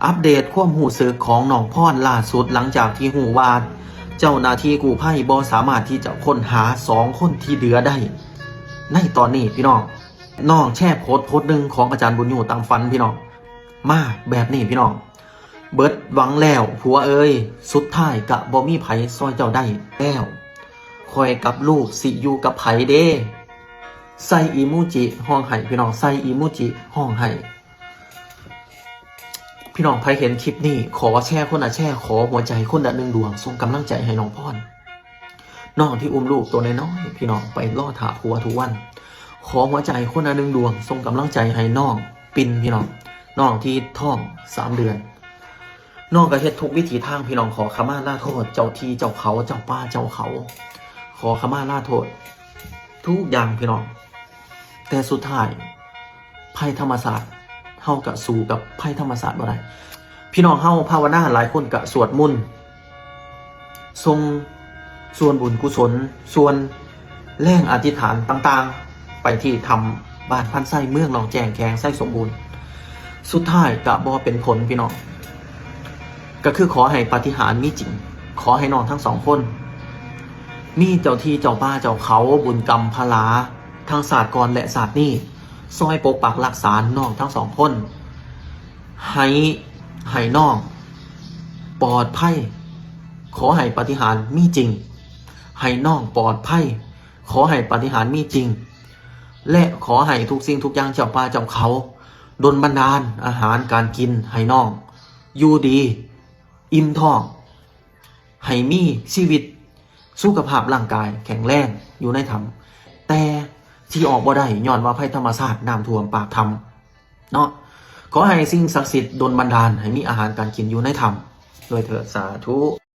ອັບເດດຄວາມຮູ້ສຶກຂອງນ້ອງພອນລ່າສຸດ ຫຼັງຈາກທີ່ຮູ້ວ່າເຈົ້າໜ້າທີ່ກູ້ໄພບໍ່ສາມາດທີ່ຈະຄົ້ນຫາສອງຄົນທີ່ເຫຼືອໄດ້ໃນຕອນນີ້ພີ່ນ້ອງ. ນ້ອງແຊໂພສໂພສໜຶ່ງຂອງອາຈານບຸນຍູຕາມຝັນພີ່ນ້ອງ ມາແບບນີ້ພີ່ນ້ອງ. ເບິດຫວັງແລ້ວຜົວເອີຍ ສຸດທ້າຍກະບໍ່ມີໃຜຊ່ອຍເຈົ້າໄດ້ແລ້ວ. ຂ້ອຍກັບລູກຊິຢູ່ກັບໃຜເດ? ໃສ່ອີໂມຈິຮ້ອງໄຫ້ພີ່ນ້ອງ ໃສ່ອີໂມຈິຮ້ອງໄຫ້. ພີ່ນ້ອງໃຜເຫັນຄລິບນີ້ ຂໍແຊຄົນລະແຊ ຂໍຫົວໃຈຄົນລະໜຶ່ງດວງ ສົ່ງກຳລັງໃຈໃຫ້ນ້ອງພອນ. ນ້ອງທີ່ອຸ້ມລູກໂຕນ້ອຍໆ ພີ່ນ້ອງ ໄປລໍຖ້າຜົວທຸກວັນ. ຂໍຫົວໃຈຄົນລະໜຶ່ງດວງ ສົ່ງກຳລັງໃຈໃຫ້ນ້ອງປິ່ນພີ່ນ້ອງ ນ້ອງທີ່ທ້ອງສາມເດືອນ. ນ້ອງກໍເຮັດທຸກວິທີທາງພີ່ນ້ອງ ຂໍຂະມາລາໂທດເຈົ້າທີ່ເຈົ້າເຂົາ ເຈົ້າປ່າເຈົ້າເຂົາ ຂໍຂະມາລາໂທດທຸກຢ່າງພີ່ນ້ອງ. ແຕ່ສຸດທ້າຍ ໄພທຳມະຊາດ ເຮົາກະສູ້ກັບໄພທຳມະຊາດບໍ່ໄດ້ພີ່ນ້ອງ. ເຮົາພາວະນາ ຫຼາຍຄົນກະສວດມົນ ສົ່ງສ່ວນບຸນກຸສົນ ສ່ວນແຮງອະທິຖານຕ່າງໆ ໄປທີ່ຖ້ຳບ້ານພັນໄຊ ເມືອງໜອງແຈ້ງ ແຂວງໄຊສົມບູນ. ສຸດທ້າຍກະບໍ່ເປັນຜົນພີ່ນ້ອງ. ກະຄືຂໍໃຫ້ປາຕິຫານມີຈິງ ຂໍໃຫ້ນ້ອງທັງສອງຄົນມີເຈົ້າທີ່ເຈົ້າປ່າເຈົ້າເຂົາ ບຸນກຳພະລາ ທັງຊາດກ່ອນ ແລະ ຊາດນີ້ ຊ່ອຍປົກປັກລັກສານ້ອງທັງສອງຄົນ ໃຫ້ ໃຫ້ນ້ອງປອດໄພ. ຂໍໃຫ້ປາຕິຫານມີຈິງ ໃຫ້ນ້ອງປອດໄພ. ຂໍໃຫ້ປາຕິຫານມີຈິງ ແລະ ຂໍໃຫ້ທຸກສິ່ງທຸກຢ່າງ ເຈົ້າປ່າເຈົ້າເຂົາ ດົນບັນດານອາຫານການກິນໃຫ້ນ້ອງຢູ່ດີ ອີ່ມທ້ອງ ໃຫ້ມີຊີວິດສຸຂະພາບຮ່າງກາຍແຂງແຮງຢູ່ໃນຖ້ຳ ແຕ່ທີ່ອອກບໍ່ໄດ້ ຍ້ອນວ່າໄພທຳມະຊາດ ນ້ຳຖ້ວມປາກຖ້ຳເນາະ. ຂໍໃຫ້ສິ່ງສັກສິດດົນບັນດານໃຫ້ມີອາຫານການກິນຢູ່ໃນຖ້ຳດ້ວຍເທີ້ນ ສາທຸ.